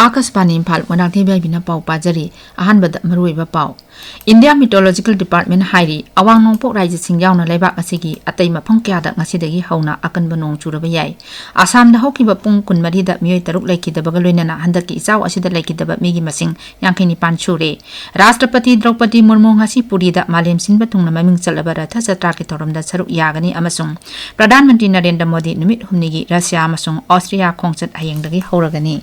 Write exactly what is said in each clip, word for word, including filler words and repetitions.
ꯑꯥꯀꯥꯁꯕꯥꯅꯤ ꯏꯝꯐꯥꯜ, ꯃꯣꯏꯔꯥꯡꯊꯦꯝ ꯏꯕꯥꯏꯕꯤꯅ ꯄꯥꯎ ꯄꯥꯖꯔꯤ꯫ ꯑꯍꯥꯟꯕꯗ ꯃꯔꯨꯑꯣꯏꯕ ꯄꯥꯎ꯫ ꯏꯟꯗꯤꯌꯥ ꯃꯤꯇꯣꯂꯣꯖꯤꯀꯦꯜ ꯗꯤꯄꯥꯔꯠꯃꯦꯟ ꯍꯥꯏꯔꯤ, ꯑꯋꯥꯡ ꯅꯣꯡꯄꯣꯛ ꯔꯥꯖ꯭ꯌꯁꯤꯡ ꯌꯥꯎꯅ ꯂꯩꯕꯥꯛ ꯑꯁꯤꯒꯤ ꯑꯇꯩ ꯃꯐꯝ ꯀꯌꯥꯗ ꯉꯁꯤꯗꯒꯤ ꯍꯧꯅ ꯑꯀꯟꯕ ꯅꯣꯡ ꯆꯨꯔꯕ ꯌꯥꯏ꯫ ꯑꯁꯥꯝꯗ ꯍꯧꯈꯤꯕ ꯄꯨꯡ ꯀꯨꯟꯃꯔꯤꯗ ꯃꯤꯑꯣꯏ ꯇꯔꯨꯛ ꯂꯩꯈꯤꯗꯕꯒ ꯂꯣꯏꯅꯅ ꯍꯟꯗꯛꯀꯤ ꯏꯆꯥꯎ ꯑꯁꯤꯗ ꯂꯩꯈꯤꯗꯕ ꯃꯤꯒꯤ ꯃꯁꯤꯡ ꯌꯥꯡꯈꯩ ꯅꯤꯄꯥꯟ ꯁꯨꯔꯦ꯫ ꯔꯥꯁꯇ꯭ꯔꯄꯇꯤ ꯗ꯭ꯔꯧꯄꯗꯤ ꯃꯨꯔꯃꯨ ꯉꯁꯤ ꯄꯨꯔꯤꯗ ꯃꯥꯂꯦꯝ ꯁꯤꯟꯕ ꯊꯨꯡꯅ ꯃꯃꯤꯡ ꯆꯠꯂꯕ ꯔꯊ ꯖꯇ꯭ꯔꯥꯒꯤ ꯊꯧꯔꯝꯗ ꯁꯔꯨꯛ ꯌꯥꯒꯅꯤ ꯑꯃꯁꯨꯡ ꯄ꯭ꯔꯙꯥꯟ ꯃꯟꯇ꯭ꯔꯤ ꯅꯔꯦꯟꯗ꯭ꯔ ꯃꯣꯗꯤ ꯅꯨꯃꯤꯠ ꯍꯨꯝꯅꯤꯒꯤ ꯔꯁꯤꯌꯥ ꯑꯃꯁꯨꯡ ꯑꯣꯁꯇ꯭ꯔꯤꯌꯥ ꯈꯣꯡꯆꯠ ꯍꯌꯦꯡꯗꯒꯤ ꯍꯧꯔꯒꯅꯤ꯫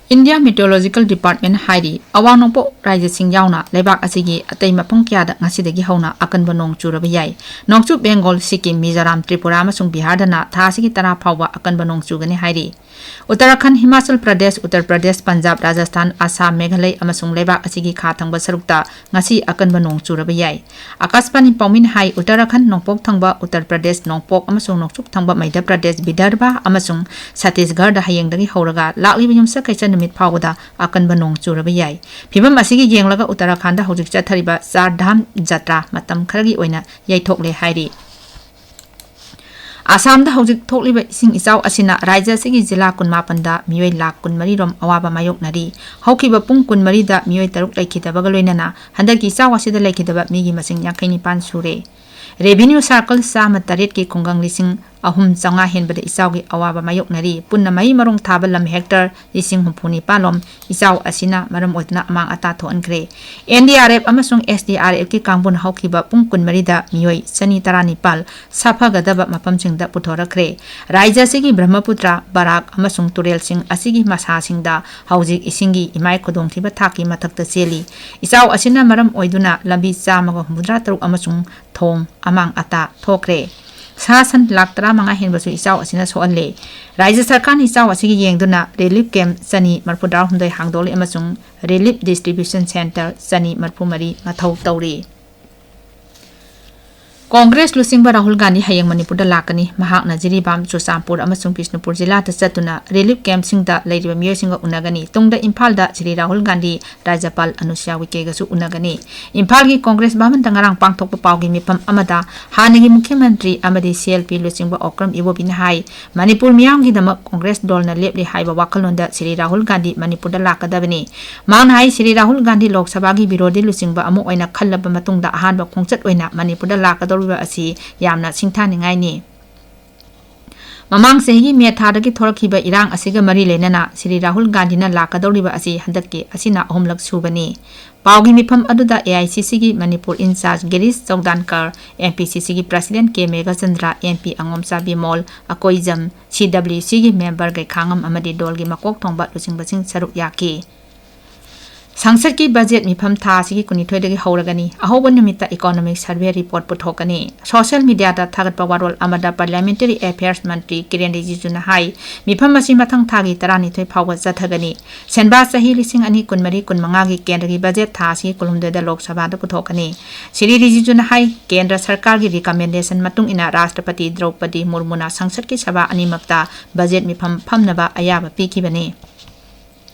ꯏꯟꯗꯤꯌꯥ ꯃꯤꯇꯤꯑꯣꯔꯣꯂꯣꯖꯤꯀꯦꯜ ꯗꯤꯄꯥꯔꯠꯃꯦꯟ ꯍꯥꯏꯔꯤ, ꯑꯋꯥꯡ ꯅꯣꯡꯄꯣꯛ ꯔꯥꯖ꯭ꯌꯁꯤꯡ ꯌꯥꯎꯅ ꯂꯩꯕꯥꯛ ꯑꯁꯤꯒꯤ ꯑꯇꯩ ꯃꯐꯝ ꯀꯌꯥꯗ ꯉꯁꯤꯗꯒꯤ ꯍꯧꯅ ꯑꯀꯟꯕ ꯅꯣꯡ ꯆꯨꯔꯕ ꯌꯥꯏ꯫ ꯅꯣꯡꯆꯨꯞ ꯕꯦꯡꯒꯣꯜ, ꯁꯤꯛꯀꯤꯝ, ꯃꯤꯖꯣꯔꯥꯝ, ꯇ꯭ꯔꯤꯄꯨꯔꯥ ꯑꯃꯁꯨꯡ ꯕꯤꯍꯥꯔꯗꯅ ꯊꯥ ꯑꯁꯤꯒꯤ ꯇꯔꯥ ꯐꯥꯎꯕ ꯑꯀꯟꯕ ꯅꯣꯡ ꯆꯨꯒꯅꯤ ꯍꯥꯏꯔꯤ꯫ ꯎꯠꯇꯔꯥꯈꯟꯗ, ꯍꯤꯃꯥꯆꯜ ꯄ꯭ꯔꯗꯦꯁ, ꯎꯠꯇꯔ ꯄ꯭ꯔꯗꯦꯁ, ꯄꯟꯖꯥꯕ, ꯔꯥꯖꯁꯊꯥꯟ, ꯑꯁꯥꯝ, ꯃꯦꯘꯥꯂꯌ ꯑꯃꯁꯨꯡ ꯂꯩꯕꯥꯛ ꯑꯁꯤꯒꯤ ꯈꯥ ꯊꯪꯕ ꯁꯔꯨꯛꯇ ꯉꯁꯤ ꯑꯀꯟꯕ ꯅꯣꯡ ꯆꯨꯔꯕ ꯌꯥꯏ꯫ ꯑꯥꯀꯥꯁꯕꯥꯅꯤ ꯄꯥꯎꯃꯤꯅ ꯍꯥꯏ, ꯎꯠꯇꯔꯥꯈꯟꯗ, ꯅꯣꯡꯄꯣꯛ ꯊꯪꯕ ꯎꯠꯇꯔ ꯄ꯭ꯔꯗꯦꯁ, ꯅꯣꯡꯄꯣꯛ ꯑꯃꯁꯨꯡ ꯅꯣꯡꯆꯨꯞ ꯊꯪꯕ ꯃꯩꯙ꯭ꯌ ꯄ꯭ꯔꯗꯦꯁ, ꯕꯤꯗꯔꯚ ꯑꯃꯁꯨꯡ ꯁꯠꯇꯤꯁꯒꯔꯗ ꯍꯌꯦꯡꯗꯒꯤ ꯍꯧꯔꯒ ꯂꯥꯛꯂꯤꯕ ꯌꯨꯝꯁꯀꯩꯆ ꯅꯨꯃꯤꯠ ꯐꯥꯎꯕꯗ ꯑꯀꯟꯕ ꯅꯣꯡ ꯆꯨꯔꯕ ꯌꯥꯏ꯫ ꯐꯤꯚꯝ ꯑꯁꯤꯒꯤ ꯌꯦꯡꯂꯒ ꯎꯠꯇꯔꯥꯈꯟꯗ ꯍꯧꯖꯤꯛ ꯆꯠꯊꯔꯤꯕ ꯆꯥꯔ ꯙꯥꯝ ꯖꯇ꯭ꯔꯥ ꯃꯇꯝ ꯈꯔꯒꯤ ꯑꯣꯏꯅ ꯌꯩꯊꯣꯛꯂꯦ ꯍꯥꯏꯔꯤ꯫ ꯑꯁꯥꯝꯗ ꯍꯧꯖꯤꯛ ꯊꯣꯛꯂꯤꯕ ꯏꯁꯤꯡ ꯏꯆꯥꯎ ꯑꯁꯤꯅ ꯔꯥꯖ꯭ꯌ ꯑꯁꯤꯒꯤ ꯖꯤꯂꯥ ꯀꯨꯟꯃꯥꯄꯟꯗ ꯃꯤꯑꯣꯏ ꯂꯥꯈ ꯀꯨꯟꯃꯔꯤ ꯔꯣꯝ ꯑꯋꯥꯕ ꯃꯥꯌꯣꯛꯅꯔꯤ꯫ ꯍꯧꯈꯤꯕ ꯄꯨꯡ ꯀꯨꯟꯃꯔꯤꯗ ꯃꯤꯑꯣꯏ ꯇꯔꯨꯛ ꯂꯩꯈꯤꯗꯕꯒ ꯂꯣꯏꯅꯅ ꯍꯟꯗꯛꯀꯤ ꯏꯆꯥꯎ ꯑꯁꯤꯗ ꯂꯩꯈꯤꯗꯕ ꯃꯤꯒꯤ ꯃꯁꯤꯡ ꯌꯥꯡꯈꯩ ꯅꯤꯄꯥꯟ ꯁꯨꯔꯦ꯫ ꯔꯦꯚꯤꯅ꯭ꯌꯨ ꯁꯥꯔꯀꯜ ꯆꯥꯝꯃ ꯇꯔꯦꯠꯀꯤ ꯈꯨꯡꯒꯪ ꯂꯤꯁꯤꯡ ꯑꯍꯨꯝ ꯆꯥꯝꯃꯉꯥ ꯍꯦꯟꯕꯗ ꯏꯆꯥꯎꯒꯤ ꯑꯋꯥꯕ ꯃꯥꯌꯣꯛꯅꯔꯤ꯫ ꯄꯨꯟꯅ ꯃꯍꯩ ꯃꯔꯣꯡ ꯊꯥꯕ ꯂꯝ ꯍꯦꯛꯇꯔ ꯂꯤꯁꯤꯡ ꯍꯨꯝꯐꯨ ꯅꯤꯄꯥꯟ ꯂꯣꯝ ꯏꯆꯥꯎ ꯑꯁꯤꯅ ꯃꯔꯝ ꯑꯣꯏꯗꯨꯅ ꯑꯃꯥꯡ ꯑꯇꯥ ꯊꯣꯛꯍꯟꯈ꯭ꯔꯦ꯫ ꯑꯦꯟ ꯗꯤ ꯑꯥꯔ ꯑꯦꯐ ꯑꯃꯁꯨꯡ ꯑꯦꯁ ꯗꯤ ꯑꯥꯔ ꯑꯦꯐꯀꯤ ꯀꯥꯡꯕꯨꯅ ꯍꯧꯈꯤꯕ ꯄꯨꯡ ꯀꯨꯟꯃꯔꯤꯗ ꯃꯤꯑꯣꯏ ꯆꯅꯤ ꯇꯔꯥꯅꯤꯄꯥꯜ ꯁꯥꯐꯒꯗꯕ ꯃꯐꯝꯁꯤꯡꯗ ꯄꯨꯊꯣꯔꯛꯈ꯭ꯔꯦ꯫ ꯔꯥꯖ꯭ꯌ ꯑꯁꯤꯒꯤ ꯕ꯭ꯔꯍꯃꯄꯨꯇ꯭ꯔ, ꯕꯔꯥꯛ ꯑꯃꯁꯨꯡ ꯇꯨꯔꯦꯜꯁꯤꯡ ꯑꯁꯤꯒꯤ ꯃꯁꯥꯁꯤꯡꯗ ꯍꯧꯖꯤꯛ ꯏꯁꯤꯡꯒꯤ ꯏꯃꯥꯏ ꯈꯨꯗꯣꯡꯊꯤꯕ ꯊꯥꯛꯀꯤ ꯃꯊꯛꯇ ꯆꯦꯜꯂꯤ꯫ ꯏꯆꯥꯎ ꯑꯁꯤꯅ ꯃꯔꯝ ꯑꯣꯏꯗꯨꯅ ꯂꯝꯕꯤ ꯆꯥꯝꯃꯒ ꯍꯨꯝꯐꯨꯇꯔꯥ ꯇꯔꯨꯛ ꯑꯃꯁꯨꯡ ꯊꯣꯡ ꯑꯃꯥꯡ ꯑꯇꯥ ꯊꯣꯛꯈ꯭ꯔꯦ꯫ ꯁꯥ ꯁꯟ ꯂꯥꯈ ꯇꯔꯥꯃꯉꯥ ꯍꯦꯟꯕꯁꯨ ꯏꯆꯥꯎ ꯑꯁꯤꯅ ꯁꯣꯛꯍꯜꯂꯦ꯫ ꯔꯥꯖ꯭ꯌ ꯁꯔꯀꯥꯔꯅ ꯏꯆꯥꯎ ꯑꯁꯤꯒꯤ ꯌꯦꯡꯗꯨꯅ ꯔꯤꯂꯤꯐ ꯀꯦꯝꯞ ꯆꯅꯤ ꯃꯔꯤꯐꯨꯇꯔꯥꯍꯨꯝꯗꯣꯏ ꯍꯥꯡꯗꯣꯛꯂꯤ ꯑꯃꯁꯨꯡ ꯔꯤꯂꯤꯐ ꯗꯤꯁꯇ꯭ꯔꯤꯕ꯭ꯌꯨꯁꯟ ꯁꯦꯟꯇꯔ ꯆꯅꯤ ꯃꯔꯤꯐꯨꯃꯔꯤ ꯃꯊꯧ ꯇꯧꯔꯤ꯫ ꯀꯣꯡꯒ꯭ꯔꯦꯁ ꯂꯨꯆꯤꯡꯕ ꯔꯥꯍꯨꯜ ꯒꯥꯟꯙꯤ ꯍꯌꯦꯡ ꯃꯅꯤꯄꯨꯔꯗ ꯂꯥꯛꯀꯅꯤ꯫ ꯃꯍꯥꯛꯅ ꯖꯤꯔꯤꯕꯥꯝ, ꯆꯨꯔꯆꯥꯟꯄꯨꯔ ꯑꯃꯁꯨꯡ ꯕꯤꯁꯅꯨꯄꯨꯔ ꯖꯤꯂꯥꯗ ꯆꯠꯇꯨꯅ ꯔꯤꯂꯤꯐ ꯀꯦꯝꯞꯁꯤꯡꯗ ꯂꯩꯔꯤꯕ ꯃꯤꯑꯣꯏꯁꯤꯡꯒ ꯎꯅꯒꯅꯤ꯫ ꯇꯨꯡꯗ ꯏꯝꯐꯥꯜꯗ ꯁ꯭ꯔꯤ ꯔꯥꯍꯨꯜ ꯒꯥꯟꯙꯤ ꯔꯥꯖ꯭ꯌꯄꯥꯜ ꯑꯅꯨꯁ꯭ꯌꯥ ꯎꯏꯀꯦꯒꯁꯨ ꯎꯅꯒꯅꯤ꯫ ꯏꯝꯐꯥꯜꯒꯤ ꯀꯣꯡꯒ꯭ꯔꯦꯁ ꯚꯕꯟꯗ ꯉꯔꯥꯡ ꯄꯥꯡꯊꯣꯛꯄ ꯄꯥꯎꯒꯤ ꯃꯤꯐꯝ ꯑꯃꯗ ꯍꯥꯟꯅꯒꯤ ꯃꯨꯈ꯭ꯌ ꯃꯟꯇ꯭ꯔꯤ ꯑꯃꯗꯤ ꯁꯤ ꯑꯦꯜ ꯄꯤ ꯂꯨꯆꯤꯡꯕ ꯑꯣꯀ꯭ꯔꯝ ꯏꯕꯣꯕꯤꯅ ꯍꯥꯏ, ꯃꯅꯤꯄꯨꯔ ꯃꯤꯌꯥꯝꯒꯤꯗꯃꯛ ꯀꯣꯡꯒ꯭ꯔꯦꯁ ꯗꯣꯜꯅ ꯂꯦꯞꯂꯤ ꯍꯥꯏꯕ ꯋꯥꯈꯜꯂꯣꯟꯗ ꯁ꯭ꯔꯤ ꯔꯥꯍꯨꯜ ꯒꯥꯟꯙꯤ ꯃꯅꯤꯄꯨꯔꯗ ꯂꯥꯛꯀꯗꯕꯅꯤ꯫ ꯃꯍꯥꯛꯅ ꯍꯥꯏ, ꯁ꯭ꯔꯤ ꯔꯥꯍꯨꯜ ꯒꯥꯟꯙꯤ ꯂꯣꯛ ꯁꯚꯥꯒꯤ ꯕꯤꯔꯣꯙꯤ ꯂꯨꯆꯤꯡꯕ ꯑꯃ ꯑꯣꯏꯅ ꯈꯜꯂꯕ ꯃꯇꯨꯡꯗ ꯑꯍꯥꯟꯕ ꯈꯣꯡꯆꯠ ꯑꯣꯏꯅ ꯃꯅꯤꯄꯨꯔꯗ ꯂꯥꯛꯀꯗꯧꯔꯤꯕ ꯑꯁꯤ ꯌꯥꯝꯅ ꯁꯤꯡꯊꯥꯅꯤꯡꯉꯥꯏꯅꯤ꯫ ꯃꯃꯥꯡ ꯆꯍꯤꯒꯤ ꯃꯦ ꯊꯥꯗꯒꯤ ꯊꯣꯔꯛꯈꯤꯕ ꯏꯔꯥꯡ ꯑꯁꯤꯒ ꯃꯔꯤ ꯂꯩꯅꯅ ꯁ꯭ꯔꯤ ꯔꯥꯍꯨꯜ ꯒꯥꯟꯙꯤꯅ ꯂꯥꯛꯀꯗꯧꯔꯤꯕ ꯑꯁꯤ ꯍꯟꯗꯛꯀꯤ ꯑꯁꯤꯅ ꯑꯍꯨꯝꯂꯛ ꯁꯨꯕꯅꯤ꯫ ꯄꯥꯎꯒꯤ ꯃꯤꯐꯝ ꯑꯗꯨꯗ ꯑꯦ ꯑꯥꯏ ꯁꯤ ꯁꯤꯒꯤ ꯃꯅꯤꯄꯨꯔ ꯏꯟꯆꯥꯔꯖ ꯒꯤꯔꯤꯁ ꯆꯧꯗꯥꯟꯀꯔ, ꯑꯦꯝ ꯄꯤ ꯁꯤ ꯁꯤꯒꯤ ꯄ꯭ꯔꯁꯤꯗꯦꯟꯠ ꯀꯦ ꯃꯦꯘꯆꯟꯗ꯭ꯔ, ꯑꯦꯝ ꯄꯤ ꯑꯉꯣꯝꯆꯥ ꯕꯤꯃꯣꯜ, ꯑꯀꯣꯏꯖꯝ, ꯁꯤ ꯗꯕ꯭ꯂꯤꯎ ꯁꯤꯒꯤ ꯃꯦꯝꯕꯔ ꯒꯩꯈꯥꯉꯝ ꯑꯃꯗꯤ ꯗꯣꯜꯒꯤ ꯃꯀꯣꯛ ꯊꯣꯡꯕ ꯂꯨꯆꯤꯡꯕꯁꯤꯡ ꯁꯔꯨꯛ ꯌꯥꯈꯤ꯫ ꯁꯪꯁꯠꯀꯤ ꯕꯖꯦꯠ ꯃꯤꯐꯝ ꯊꯥ ꯑꯁꯤꯒꯤ ꯀꯨꯟꯅꯤꯊꯣꯏꯗꯒꯤ ꯍꯧꯔꯒꯅꯤ꯫ ꯑꯍꯧꯕ ꯅꯨꯃꯤꯠꯇ ꯏꯀꯣꯅꯣꯃꯤꯛ ꯁꯔꯚꯦ ꯔꯤꯄꯣꯔꯠ ꯄꯨꯊꯣꯛꯀꯅꯤ꯫ ꯁꯣꯁꯤꯌꯦꯜ ꯃꯤꯗꯤꯌꯥꯗ ꯊꯥꯒꯠꯄ ꯋꯥꯔꯣꯜ ꯑꯃꯗ ꯄꯥꯔꯂꯤꯌꯥꯃꯦꯟꯇꯔꯤ ꯑꯦꯐꯤꯌꯔꯁ ꯃꯟꯇ꯭ꯔꯤ ꯀꯤꯔꯦꯟ ꯔꯤꯖꯤꯖꯨꯅ ꯍꯥꯏ, ꯃꯤꯐꯝ ꯑꯁꯤ ꯃꯊꯪ ꯊꯥꯒꯤ ꯇꯔꯥꯅꯤꯊꯣꯏ ꯐꯥꯎꯕ ꯆꯠꯊꯒꯅꯤ꯫ ꯁꯦꯟꯕꯥ ꯆꯍꯤ ꯂꯤꯁꯤꯡ ꯑꯅꯤ ꯀꯨꯟꯃꯔꯤ ꯀꯨꯟꯃꯉꯥꯒꯤ ꯀꯦꯟꯗ꯭ꯔꯒꯤ ꯕꯖꯦꯠ ꯊꯥ ꯑꯁꯤꯒꯤ ꯀꯨꯟꯍꯨꯝꯗꯣꯏꯗ ꯂꯣꯛ ꯁꯚꯥꯗ ꯄꯨꯊꯣꯛꯀꯅꯤ꯫ ꯁ꯭ꯔꯤ ꯔꯤꯖꯤꯖꯨꯅ ꯍꯥꯏ, ꯀꯦꯟꯗ꯭ꯔ ꯁꯔꯀꯥꯔꯒꯤ ꯔꯤꯀꯃꯦꯟꯗꯦꯁꯟ ꯃꯇꯨꯡ ꯏꯟꯅ ꯔꯥꯁꯇ꯭ꯔꯄꯇꯤ ꯗ꯭ꯔꯧꯄꯗꯤ ꯃꯨꯔꯃꯨꯅ ꯁꯪꯁꯠꯀꯤ ꯁꯚꯥ ꯑꯅꯤꯃꯛꯇ ꯕꯖꯦꯠ ꯃꯤꯐꯝ ꯐꯝꯅꯕ ꯑꯌꯥꯕ ꯄꯤꯈꯤꯕꯅꯤ꯫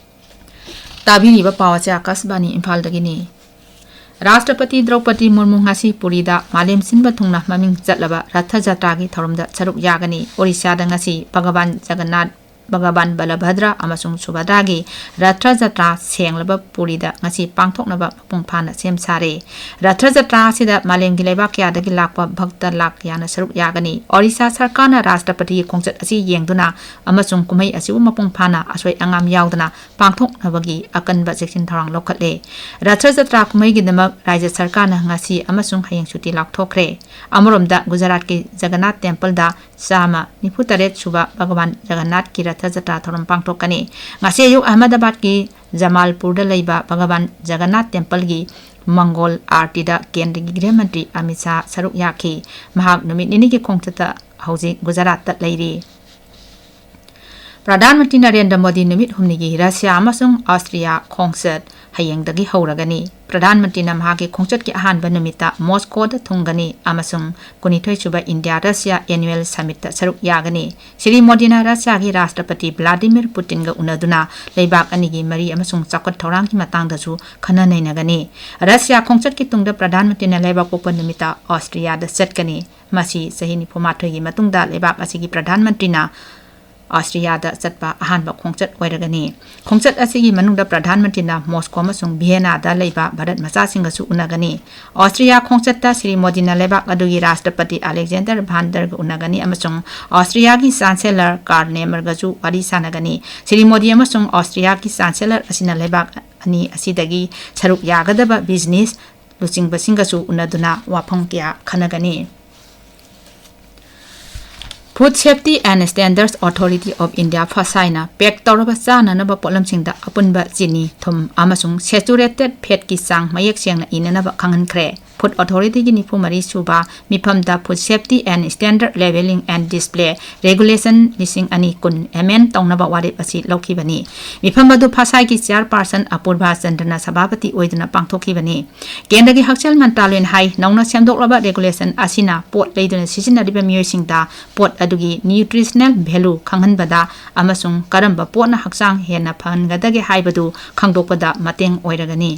ꯇꯥꯕꯤꯔꯤꯕ ꯄꯥꯎ ꯑꯁꯤ ꯑꯥꯀꯥꯁꯕꯥꯅꯤ ꯏꯝꯐꯥꯜꯗꯒꯤꯅꯤ꯫ ꯔꯥꯁꯇ꯭ꯔꯄꯇꯤ ꯗ꯭ꯔꯧꯄꯗꯤ ꯃꯨꯔꯃꯨ ꯉꯁꯤ ꯄꯨꯔꯤꯗ ꯃꯥꯂꯦꯝ ꯁꯤꯟꯕ ꯊꯨꯡꯅ ꯃꯃꯤꯡ ꯆꯠꯂꯕ ꯔꯊ ꯖꯇ꯭ꯔꯥꯒꯤ ꯊꯧꯔꯝꯗ ꯁꯔꯨꯛ ꯌꯥꯒꯅꯤ꯫ ꯑꯣꯔꯤꯁꯥꯗ ꯉꯁꯤ ꯚꯒꯕꯥꯟ ꯖꯒꯟꯅꯥꯊ, ꯚꯒꯕꯥꯟ ꯕꯂꯚꯗ꯭ꯔ ꯑꯃꯁꯨꯡ ꯁꯨꯚꯗ꯭ꯔꯥꯒꯤ ꯔꯊ ꯖꯇ꯭ꯔꯥ ꯁꯦꯡꯂꯕ ꯄꯨꯔꯤꯗ ꯉꯁꯤ ꯄꯥꯡꯊꯣꯛꯅꯕ ꯃꯄꯨꯡ ꯐꯥꯅ ꯁꯦꯝ ꯁꯥꯔꯦ꯫ ꯔꯊ ꯖꯇ꯭ꯔꯥ ꯑꯁꯤꯗ ꯃꯥꯂꯦꯝꯒꯤ ꯂꯩꯕꯥꯛ ꯀꯌꯥꯗꯒꯤ ꯂꯥꯛꯄ ꯚꯛꯇ ꯂꯥꯛ ꯀꯌꯥꯅ ꯁꯔꯨꯛ ꯌꯥꯒꯅꯤ꯫ ꯑꯣꯔꯤꯁꯥ ꯁꯔꯀꯥꯔꯅ ꯔꯥꯁꯇ꯭ꯔꯄꯇꯤꯒꯤ ꯈꯣꯡꯆꯠ ꯑꯁꯤ ꯌꯦꯡꯗꯨꯅ ꯑꯃꯁꯨꯡ ꯀꯨꯝꯍꯩ ꯑꯁꯤꯕꯨ ꯃꯄꯨꯡ ꯐꯥꯅ ꯑꯁꯣꯏ ꯑꯉꯥꯝ ꯌꯥꯎꯗꯅ ꯄꯥꯡꯊꯣꯛꯅꯕꯒꯤ ꯑꯀꯟꯕ ꯆꯦꯛꯁꯤꯟ ꯊꯧꯔꯥꯡ ꯂꯧꯈꯠꯂꯦ꯫ ꯔꯊ ꯖꯇ꯭ꯔꯥ ꯀꯨꯝꯍꯩꯒꯤꯗꯃꯛ ꯔꯥꯖ꯭ꯌ ꯁꯔꯀꯥꯔꯅ ꯉꯁꯤ ꯑꯃꯁꯨꯡ ꯍꯌꯦꯡ ꯁꯨꯇꯤ ꯂꯥꯎꯊꯣꯛꯈ꯭ꯔꯦ꯫ ꯑꯃꯔꯣꯝꯗ, ꯒꯨꯖꯔꯥꯠꯀꯤ ꯖꯒꯟꯅꯥꯊ ꯇꯦꯝꯄꯜꯗ ꯆꯥꯝꯃ ꯅꯤꯐꯨ ꯇꯔꯦꯠ ꯁꯨꯕ ꯚꯒꯋꯥꯟ ꯖꯒꯟꯅꯥꯊꯀꯤ ꯔꯊ ꯖꯇ꯭ꯔꯥ ꯊꯧꯔꯝ ꯄꯥꯡꯊꯣꯛꯀꯅꯤ꯫ ꯉꯁꯤ ꯑꯌꯨꯛ ꯑꯍꯃꯗꯥꯕꯥꯗꯀꯤ ꯖꯃꯥꯜꯄꯨꯔꯗ ꯂꯩꯕ ꯚꯒꯋꯥꯟ ꯖꯒꯟꯅꯥꯊ ꯇꯦꯝꯄꯜꯒꯤ ꯃꯪꯒꯣꯜ ꯑꯥꯔꯇꯤꯗ ꯀꯦꯟꯗ꯭ꯔꯒꯤ ꯒ꯭ꯔꯤꯍ ꯃꯟꯇ꯭ꯔꯤ ꯑꯃꯤꯠ ꯁꯥꯍ ꯁꯔꯨꯛ ꯌꯥꯈꯤ꯫ ꯃꯍꯥꯛ ꯅꯨꯃꯤꯠ ꯅꯤꯅꯤꯒꯤ ꯈꯣꯡꯆꯠꯇ ꯍꯧꯖꯤꯛ ꯒꯨꯖꯔꯥꯠꯇ ꯂꯩꯔꯤ꯫ ꯄ꯭ꯔꯙꯥꯟ ꯃꯟꯇ꯭ꯔꯤ ꯅꯔꯦꯟꯗ꯭ꯔ ꯃꯣꯗꯤ ꯅꯨꯃꯤꯠ ꯍꯨꯝꯅꯤꯒꯤ ꯔꯁꯤꯌꯥ ꯑꯃꯁꯨꯡ ꯑꯁꯇ꯭ꯔꯤꯌꯥ ꯈꯣꯡꯆꯠ꯫ ꯍꯌꯦꯡꯗꯒꯤ ꯍꯧꯔꯒꯅꯤ꯫ ꯄ꯭ꯔꯙꯥꯟ ꯃꯟꯇ꯭ꯔꯤꯅ ꯃꯍꯥꯛꯀꯤ ꯈꯣꯡꯆꯠꯀꯤ ꯑꯍꯥꯟꯕ ꯅꯨꯃꯤꯠꯇ ꯃꯣꯁꯀꯣꯗ ꯊꯨꯡꯒꯅꯤ ꯑꯃꯁꯨꯡ ꯀꯨꯟꯅꯤꯊꯣꯏ ꯁꯨꯕ ꯏꯟꯗꯤꯌꯥ ꯔꯁꯤꯌꯥ ꯑꯦꯅꯨꯋꯦꯜ ꯁꯃꯤꯠꯇ ꯁꯔꯨꯛ ꯌꯥꯒꯅꯤ꯫ ꯁ꯭ꯔꯤ ꯃꯣꯗꯤꯅ ꯔꯁꯤꯌꯥꯒꯤ ꯔꯥꯁꯇ꯭ꯔꯄꯇꯤ ꯚ꯭ꯂꯥꯗꯤꯃꯤꯔ ꯄꯨꯇꯤꯟꯒ ꯎꯅꯗꯨꯅ ꯂꯩꯕꯥꯛ ꯑꯅꯤꯒꯤ ꯃꯔꯤ ꯑꯃꯁꯨꯡ ꯆꯥꯎꯈꯠ ꯊꯧꯔꯥꯡꯒꯤ ꯃꯇꯥꯡꯗꯁꯨ ꯈꯟꯅ ꯅꯩꯅꯒꯅꯤ꯫ ꯔꯁꯤꯌꯥ ꯈꯣꯡꯆꯠꯀꯤ ꯇꯨꯡꯗ ꯄ꯭ꯔꯙꯥꯟ ꯃꯟꯇ꯭ꯔꯤꯅ ꯂꯩꯕꯥꯛ ꯄꯣꯛꯄ ꯅꯨꯃꯤꯠꯇ ꯑꯣꯁꯇ꯭ꯔꯤꯌꯥꯗ ꯆꯠꯀꯅꯤ꯫ ꯃꯁꯤ ꯆꯍꯤ ꯅꯤꯐꯨ ꯃꯥꯊꯣꯏꯒꯤ ꯃꯇꯨꯡꯗ ꯂꯩꯕꯥꯛ ꯑꯁꯤꯒꯤ ꯄ꯭ꯔꯙꯥꯟ ꯃꯟꯇ꯭ꯔꯤꯅ ꯑꯣꯁꯇ꯭ꯔꯤꯌꯥꯗ ꯆꯠꯄ ꯑꯍꯥꯟꯕ ꯈꯣꯡꯆꯠ ꯑꯣꯏꯔꯒꯅꯤ꯫ ꯈꯣꯡꯆꯠ ꯑꯁꯤꯒꯤ ꯃꯅꯨꯡꯗ ꯄ꯭ꯔꯙꯥꯟ ꯃꯟꯇ꯭ꯔꯤꯅ ꯃꯣꯁꯀꯣ ꯑꯃꯁꯨꯡ ꯚꯤꯌꯦꯅꯥꯗ ꯂꯩꯕ ꯚꯥꯔꯠ ꯃꯆꯥꯁꯤꯡꯒꯁꯨ ꯎꯅꯒꯅꯤ꯫ ꯑꯣꯁꯇ꯭ꯔꯤꯌꯥ ꯈꯣꯡꯆꯠꯇ ꯁ꯭ꯔꯤ ꯃꯣꯗꯤꯅ ꯂꯩꯕꯥꯛ ꯑꯗꯨꯒꯤ ꯔꯥꯁꯇ꯭ꯔꯄꯇꯤ ꯑꯂꯦꯛꯖꯦꯟꯗꯔ ꯚꯥꯟ ꯗꯔꯒ ꯎꯅꯒꯅꯤ ꯑꯃꯁꯨꯡ ꯑꯣꯁꯇ꯭ꯔꯤꯌꯥꯒꯤ ꯆꯥꯟꯁꯦꯂꯔ ꯀꯥꯔ ꯅꯦꯃꯔꯒꯁꯨ ꯋꯥꯔꯤ ꯁꯥꯟꯅꯒꯅꯤ꯫ ꯁ꯭ꯔꯤ ꯃꯣꯗꯤ ꯑꯃꯁꯨꯡ ꯑꯣꯁꯇ꯭ꯔꯤꯌꯥꯒꯤ ꯆꯥꯟꯁꯦꯂꯔ ꯑꯁꯤꯅ ꯂꯩꯕꯥꯛ ꯑꯅꯤ ꯑꯁꯤꯗꯒꯤ ꯁꯔꯨꯛ ꯌꯥꯒꯗꯕ ꯕꯤꯖꯤꯅꯦꯁ ꯂꯨꯆꯤꯡꯕꯁꯤꯡꯒꯁꯨ ꯎꯅꯗꯨꯅ ꯋꯥꯐꯝ ꯀꯌꯥ ꯈꯟꯅꯒꯅꯤ꯫ Food Safety and Standards Authority of India, ꯐꯁꯥꯏꯅ ꯄꯦꯛ ꯇꯧꯔꯕ ꯆꯥꯅꯅꯕ ꯄꯣꯠꯂꯝꯁꯤꯡꯗ ꯑꯄꯨꯟꯕ ꯆꯤꯅꯤ, ꯊꯨꯝ ꯑꯃꯁꯨꯡ ꯁꯦꯆꯨꯔꯦꯇꯦꯗ ꯐꯦꯠꯀꯤ ꯆꯥꯡ ꯃꯌꯦꯛ ꯁꯦꯡꯅ ꯏꯅꯅꯕ ꯈꯪꯍꯟꯈ꯭ꯔꯦ꯫ ꯐꯨꯗ ꯑꯣꯊꯣꯔꯤꯇꯤꯒꯤ ꯅꯤꯐꯨ ꯃꯔꯤ ꯁꯨꯕ ꯃꯤꯐꯝꯗ Food Safety and Standard Levelling and Display Regulation ꯂꯤꯁꯤꯡ ꯑꯅꯤ ꯀꯨꯟ ꯑꯦꯃꯦꯟ ꯇꯧꯅꯕ ꯋꯥꯔꯦꯞ ꯑꯁꯤ ꯂꯧꯈꯤꯕꯅꯤ꯫ ꯃꯤꯐꯝ ꯑꯗꯨ ꯐꯁꯥꯏꯒꯤ ꯆꯤꯌꯥꯔꯄꯥꯔꯁꯟ ꯑꯄꯨꯔꯚꯥ ꯆꯟꯗ꯭ꯔꯅ ꯁꯚꯥꯄꯇꯤ ꯑꯣꯏꯗꯨꯅ ꯄꯥꯡꯊꯣꯛꯈꯤꯕꯅꯤ꯫ ꯀꯦꯟꯗ꯭ꯔꯒꯤ ꯍꯛꯁꯦꯜ ꯃꯟꯇ꯭ꯔꯥꯂꯌꯅ ꯍꯥꯏ, ꯅꯧꯅ ꯁꯦꯝꯗꯣꯛꯂꯕ ꯔꯦꯒꯨꯂꯦꯁꯟ ꯑꯁꯤꯅ ꯄꯣꯠ ꯂꯩꯗꯨꯅ ꯁꯤꯖꯤꯟꯅꯔꯤꯕ ꯃꯤꯑꯣꯏꯁꯤꯡꯗ ꯄꯣꯠ ꯑꯗꯨꯒꯤ ꯅ꯭ꯌꯨꯇ꯭ꯔꯤꯁꯅꯦꯜ ꯚꯦꯂꯨ ꯈꯪꯍꯟꯕꯗ ꯑꯃꯁꯨꯡ ꯀꯔꯝꯕ ꯄꯣꯠꯅ ꯍꯛꯆꯥꯡ ꯍꯦꯟꯅ ꯐꯍꯟꯒꯗꯒꯦ ꯍꯥꯏꯕꯗꯨ ꯈꯪꯗꯣꯛꯄꯗ ꯃꯇꯦꯡ ꯑꯣꯏꯔꯒꯅꯤ꯫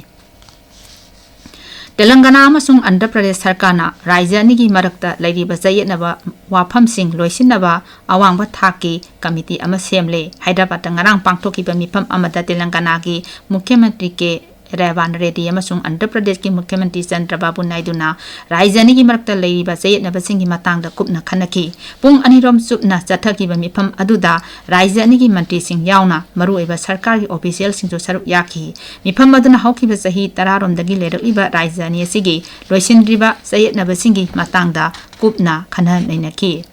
ꯇꯦꯂꯪꯒꯥꯅꯥ ꯑꯃꯁꯨꯡ ꯑꯟꯙ꯭ꯔ ꯄ꯭ꯔꯗꯦꯁ ꯁꯔꯀꯥꯔꯅ ꯔꯥꯖ꯭ꯌ ꯑꯅꯤꯒꯤ ꯃꯔꯛꯇ ꯂꯩꯔꯤꯕ ꯆꯌꯦꯠꯅꯕ ꯋꯥꯐꯝꯁꯤꯡ ꯂꯣꯏꯁꯤꯟꯅꯕ ꯑꯋꯥꯡꯕ ꯊꯥꯛꯀꯤ ꯀꯃꯤꯇꯤ ꯑꯃ ꯁꯦꯝꯂꯦ꯫ ꯍꯥꯏꯗ꯭ꯔꯕꯥꯗꯇ ꯉꯔꯥꯡ ꯄꯥꯡꯊꯣꯛꯈꯤꯕ ꯃꯤꯐꯝ ꯑꯃꯗ ꯇꯦꯂꯪꯒꯥꯅꯥꯒꯤ ꯃꯨꯈ꯭ꯌ ꯃꯟꯇ꯭ꯔꯤ ꯀꯦ ꯔꯦꯋꯥꯟ ꯔꯦꯗꯤ ꯑꯃꯁꯨꯡ ꯑꯟꯙ꯭ꯔ ꯄ꯭ꯔꯗꯦꯁꯀꯤ ꯃꯨꯈ꯭ꯌ ꯃꯟꯇ꯭ꯔꯤ ꯆꯟꯗ꯭ꯔꯕꯥꯕꯨ ꯅꯥꯏꯗꯨꯅ ꯔꯥꯖ꯭ꯌ ꯑꯅꯤꯒꯤ ꯃꯔꯛꯇ ꯂꯩꯔꯤꯕ ꯆꯌꯦꯠꯅꯕꯁꯤꯡꯒꯤ ꯃꯇꯥꯡꯗ ꯀꯨꯞꯅ ꯈꯟꯅꯈꯤ꯫ ꯄꯨꯡ ꯑꯅꯤ ꯔꯣꯝ ꯆꯨꯞꯅ ꯆꯠꯊꯈꯤꯕ ꯃꯤꯐꯝ ꯑꯗꯨꯗ ꯔꯥꯖ꯭ꯌ ꯑꯅꯤꯒꯤ ꯃꯟꯇ꯭ꯔꯤꯁꯤꯡ ꯌꯥꯎꯅ ꯃꯔꯨꯑꯣꯏꯕ ꯁꯔꯀꯥꯔꯒꯤ ꯑꯣꯐꯤꯁꯤꯌꯦꯜꯁꯤꯡꯁꯨ ꯁꯔꯨꯛ ꯌꯥꯈꯤ꯫ ꯃꯤꯐꯝ ꯑꯗꯨꯅ ꯍꯧꯈꯤꯕ ꯆꯍꯤ ꯇꯔꯥꯔꯣꯝꯗꯒꯤ ꯂꯩꯔꯛꯂꯤꯕ ꯔꯥꯖ꯭ꯌ ꯑꯅꯤ ꯑꯁꯤꯒꯤ ꯂꯣꯏꯁꯤꯟꯗ꯭ꯔꯤꯕ ꯆꯌꯦꯠꯅꯕꯁꯤꯡꯒꯤ ꯃꯇꯥꯡꯗ ꯀꯨꯞꯅ ꯈꯟꯅ ꯅꯩꯅꯈꯤ꯫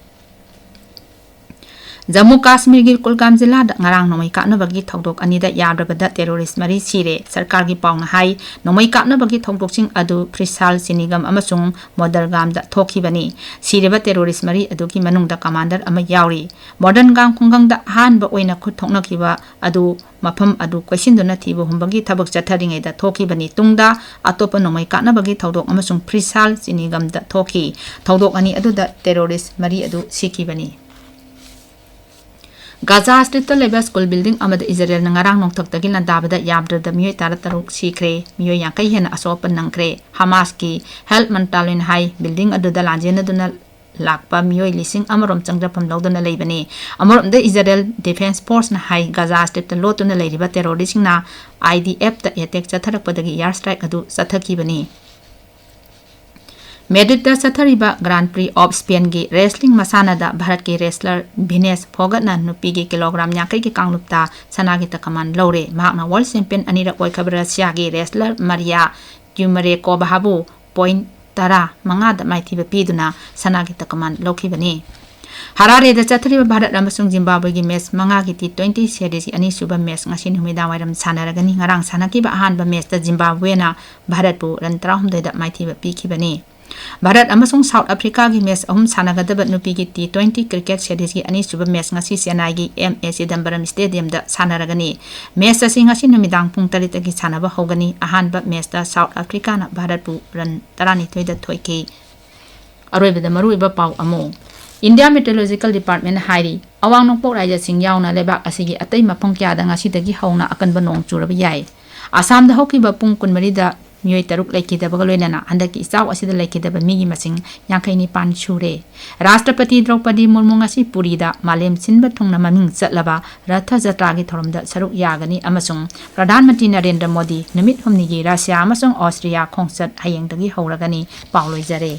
ꯖꯝꯃꯨ ꯀꯥꯁꯃꯤꯔꯒꯤ ꯀꯨꯜꯒꯥꯝ ꯖꯤꯂꯥꯗ ꯉꯔꯥꯡ ꯅꯣꯡꯃꯩ ꯀꯥꯞꯅꯕꯒꯤ ꯊꯧꯗꯣꯛ ꯑꯅꯤꯗ ꯌꯥꯝꯗ꯭ꯔꯕꯗ terrorist ꯃꯔꯤ ꯁꯤꯔꯦ꯫ ꯁꯔꯀꯥꯔꯒꯤ ꯄꯥꯎꯅ ꯍꯥꯏ, ꯅꯣꯡꯃꯩ ꯀꯥꯞꯅꯕꯒꯤ ꯊꯧꯗꯣꯛꯁꯤꯡ ꯑꯗꯨ ꯐ꯭ꯔꯤꯁꯥꯜ, ꯆꯤꯅꯤꯒꯝ ꯑꯃꯁꯨꯡ ꯃꯣꯗꯔꯒꯥꯝꯗ ꯊꯣꯛꯈꯤꯕꯅꯤ꯫ ꯁꯤꯔꯤꯕ terrorist ꯃꯔꯤ ꯑꯗꯨꯒꯤ ꯃꯅꯨꯡꯗ commander ꯑꯃ ꯌꯥꯎꯔꯤ꯫ ꯃꯣꯗꯔꯒꯥꯝ ꯈꯨꯡꯒꯪꯗ ꯑꯍꯥꯟꯕ ꯑꯣꯏꯅ ꯈꯨꯠ ꯊꯣꯛꯅꯈꯤꯕ ꯑꯗꯨ ꯃꯐꯝ ꯑꯗꯨ ꯀꯣꯏꯁꯤꯟꯗꯨꯅ ꯊꯤꯕ ꯍꯨꯝꯕꯒꯤ ꯊꯕꯛ ꯆꯠꯊꯔꯤꯉꯩꯗ ꯊꯣꯛꯈꯤꯕꯅꯤ꯫ ꯇꯨꯡꯗ ꯑꯇꯣꯞꯄ ꯅꯣꯡꯃꯩ ꯀꯥꯞꯅꯕꯒꯤ ꯊꯧꯗꯣꯛ ꯑꯃꯁꯨꯡ ꯐ꯭ꯔꯤꯁꯥꯜ, ꯆꯤꯅꯤꯒꯝꯗ ꯊꯣꯛꯈꯤ꯫ ꯊꯧꯗꯣꯛ ꯑꯅꯤ ꯑꯗꯨꯗ terrorist ꯃꯔꯤ ꯑꯗꯨ ꯁꯤꯈꯤꯕꯅꯤ꯫ ꯒꯥꯖꯥ ꯁ꯭ꯇ꯭ꯔꯤꯞꯇ ꯂꯩꯕ ꯁ꯭ꯀꯨꯜ ꯕꯤꯜꯗꯤꯡ ꯑꯃꯗ ꯏꯖꯔꯦꯜꯅ ꯉꯔꯥꯡ ꯅꯣꯡꯊꯛꯇꯒꯤ ꯂꯥꯟꯗꯥꯕꯗ ꯌꯥꯝꯗ꯭ꯔꯕꯗ ꯃꯤꯑꯣꯏ ꯇꯔꯥꯇꯔꯨꯛ ꯁꯤꯈ꯭ꯔꯦ, ꯃꯤꯑꯣꯏ ꯌꯥꯡꯈꯩ ꯍꯦꯟꯅ ꯑꯁꯣꯛ ꯑꯄꯟ ꯅꯪꯈ꯭ꯔꯦ꯫ ꯍꯃꯥꯁꯀꯤ health ꯃꯟꯇ꯭ꯔꯥꯂꯣꯏꯅ ꯍꯥꯏ, ꯕꯤꯜꯗꯤꯡ ꯑꯗꯨꯗ ꯂꯥꯟꯖꯦꯟꯅꯗꯨꯅ ꯂꯥꯛꯄ ꯃꯤꯑꯣꯏ ꯂꯤꯁꯤꯡ ꯑꯃꯔꯣꯝ ꯆꯪꯖꯐꯝ ꯂꯧꯗꯨꯅ ꯂꯩꯕꯅꯤ꯫ ꯑꯃꯔꯣꯝꯗ ꯏꯖꯔꯦꯜ ꯗꯤꯐꯦꯟꯁ ꯐꯣꯔꯁꯅ ꯍꯥꯏ, ꯒꯥꯖꯥ ꯁ꯭ꯇ꯭ꯔꯤꯞꯇ ꯂꯣꯠꯇꯨꯅ ꯂꯩꯔꯤꯕ terroristꯁꯤꯡꯅ IDFꯇ attack ꯆꯠꯊꯔꯛꯄꯗꯒꯤ air strike ꯑꯗꯨ ꯆꯠꯊꯈꯤꯕꯅꯤ꯫ ꯃꯦꯗ꯭ꯔꯤꯗꯇ ꯆꯠꯊꯔꯤꯕ Grand Prix of Spainꯒꯤ wrestling ꯃꯁꯥꯟꯅꯗ ꯚꯥꯔꯠꯀꯤ wrestler ꯚꯤꯅꯦꯁ ꯐꯣꯒꯠꯅ ꯅꯨꯄꯤꯒꯤ ꯀꯤꯂꯣꯒ꯭ꯔꯥꯝ ꯌꯥꯡꯈꯩꯒꯤ ꯀꯥꯡꯂꯨꯞꯇ ꯁꯅꯥꯒꯤ ꯇꯀꯃꯥꯟ ꯂꯧꯔꯦ꯫ ꯃꯍꯥꯛꯅ world champion ꯑꯅꯤꯔꯛ ꯑꯣꯏꯈ꯭ꯔꯕ ꯔꯁꯤꯌꯥꯒꯤ wrestler ꯃꯥꯔꯤꯌꯥ ꯇ꯭ꯌꯨꯃꯔꯦꯀꯣꯚꯥꯕꯨ point ꯇꯔꯥ ꯃꯉꯥꯗ ꯃꯥꯏꯊꯤꯕ ꯄꯤꯗꯨꯅ ꯁꯅꯥꯒꯤ ꯇꯀꯃꯥꯟ ꯂꯧꯈꯤꯕꯅꯤ꯫ ꯍꯔꯥꯔꯦꯗ ꯆꯠꯊꯔꯤꯕ ꯚꯥꯔꯠ ꯑꯃꯁꯨꯡ ꯖꯤꯝꯕꯥꯕ꯭ꯋꯦꯒꯤ match ꯃꯉꯥꯒꯤ T twenty seriesꯀꯤ ꯑꯅꯤꯁꯨꯕ match ꯉꯁꯤ ꯅꯨꯃꯤꯗꯥꯡꯋꯥꯏꯔꯝ ꯁꯥꯟꯅꯔꯒꯅꯤ꯫ ꯉꯔꯥꯡ ꯁꯥꯟꯅꯈꯤꯕ ꯑꯍꯥꯟꯕ matchꯇ ꯖꯤꯝꯕꯥꯕ꯭ꯋꯦꯅ ꯚꯥꯔꯠꯄꯨ run ꯇꯔꯥꯍꯨꯝꯗꯣꯏꯗ ꯃꯥꯏꯊꯤꯕ ꯄꯤꯈꯤꯕꯅꯤ꯫ ꯚꯥꯔꯠ ꯑꯃꯁꯨꯡ ꯁꯥꯎꯠ ꯑꯐ꯭ꯔꯤꯀꯥꯒꯤ match ꯑꯍꯨꯝ ꯁꯥꯟꯅꯒꯗꯕ ꯅꯨꯄꯤꯒꯤ T twenty cricket seriesꯀꯤ ꯑꯅꯤꯁꯨꯕ match ꯉꯁꯤ ꯆꯦꯟꯅꯥꯏꯒꯤ M A Chidambaram Stadiumꯗ ꯁꯥꯟꯅꯔꯒꯅꯤ꯫ Match ꯑꯁꯤ ꯉꯁꯤ ꯅꯨꯃꯤꯗꯥꯡ ꯄꯨꯡ ꯇꯔꯦꯠꯇꯒꯤ ꯁꯥꯟꯅꯕ ꯍꯧꯒꯅꯤ꯫ ꯑꯍꯥꯟꯕ matchꯇ ꯁꯥꯎꯠ ꯑꯐ꯭ꯔꯤꯀꯥꯅ ꯚꯥꯔꯠꯄꯨ run ꯇꯔꯥꯅꯤꯊꯣꯏꯗ ꯊꯣꯏꯈꯤ꯫ ꯑꯔꯣꯏꯕꯗ ꯃꯔꯨꯑꯣꯏꯕ ꯄꯥꯎ ꯑꯃꯨꯛ꯫ India Meteorological Departmentꯅ ꯍꯥꯏꯔꯤ, ꯑꯋꯥꯡ ꯅꯣꯡꯄꯣꯛ ꯔꯥꯖ꯭ꯌꯁꯤꯡ ꯌꯥꯎꯅ ꯂꯩꯕꯥꯛ ꯑꯁꯤꯒꯤ ꯑꯇꯩ ꯃꯐꯝ ꯀꯌꯥꯗ ꯉꯁꯤꯗꯒꯤ ꯍꯧꯅ ꯑꯀꯟꯕ ꯅꯣꯡ ꯆꯨꯔꯕ ꯌꯥꯏ꯫ ꯑꯁꯥꯝꯗ ꯍꯧꯈꯤꯕ ꯄꯨꯡ ꯀꯨꯟꯃꯔꯤꯗ ꯃꯤꯑꯣꯏ ꯇꯔꯨꯛ ꯂꯩꯈꯤꯗꯕꯒ ꯂꯣꯏꯅꯅ ꯍꯟꯗꯛꯀꯤ ꯏꯆꯥꯎ ꯑꯁꯤꯗ ꯂꯩꯈꯤꯗꯕ ꯃꯤꯒꯤ ꯃꯁꯤꯡ ꯌꯥꯡꯈꯩ ꯅꯤꯄꯥꯟ ꯁꯨꯔꯦ꯫ ꯔꯥꯁꯇ꯭ꯔꯄꯇꯤ ꯗ꯭ꯔꯧꯄꯗꯤ ꯃꯨꯔꯃꯨ ꯉꯁꯤ ꯄꯨꯔꯤꯗ ꯃꯥꯂꯦꯝ ꯁꯤꯟꯕ ꯊꯨꯡꯅ ꯃꯃꯤꯡ ꯆꯠꯂꯕ ꯔꯊ ꯖꯇ꯭ꯔꯥꯒꯤ ꯊꯧꯔꯝꯗ ꯁꯔꯨꯛ ꯌꯥꯒꯅꯤ ꯑꯃꯁꯨꯡ ꯄ꯭ꯔꯙꯥꯟ ꯃꯟꯇ꯭ꯔꯤ ꯅꯔꯦꯟꯗ꯭ꯔ ꯃꯣꯗꯤ ꯅꯨꯃꯤꯠ ꯍꯨꯝꯅꯤꯒꯤ ꯔꯁꯤꯌꯥ ꯑꯃꯁꯨꯡ ꯑꯣꯁꯇ꯭ꯔꯤꯌꯥ ꯈꯣꯡꯆꯠ ꯍꯌꯦꯡꯗꯒꯤ ꯍꯧꯔꯒꯅꯤ꯫ ꯄꯥꯎ ꯂꯣꯏꯖꯔꯦ꯫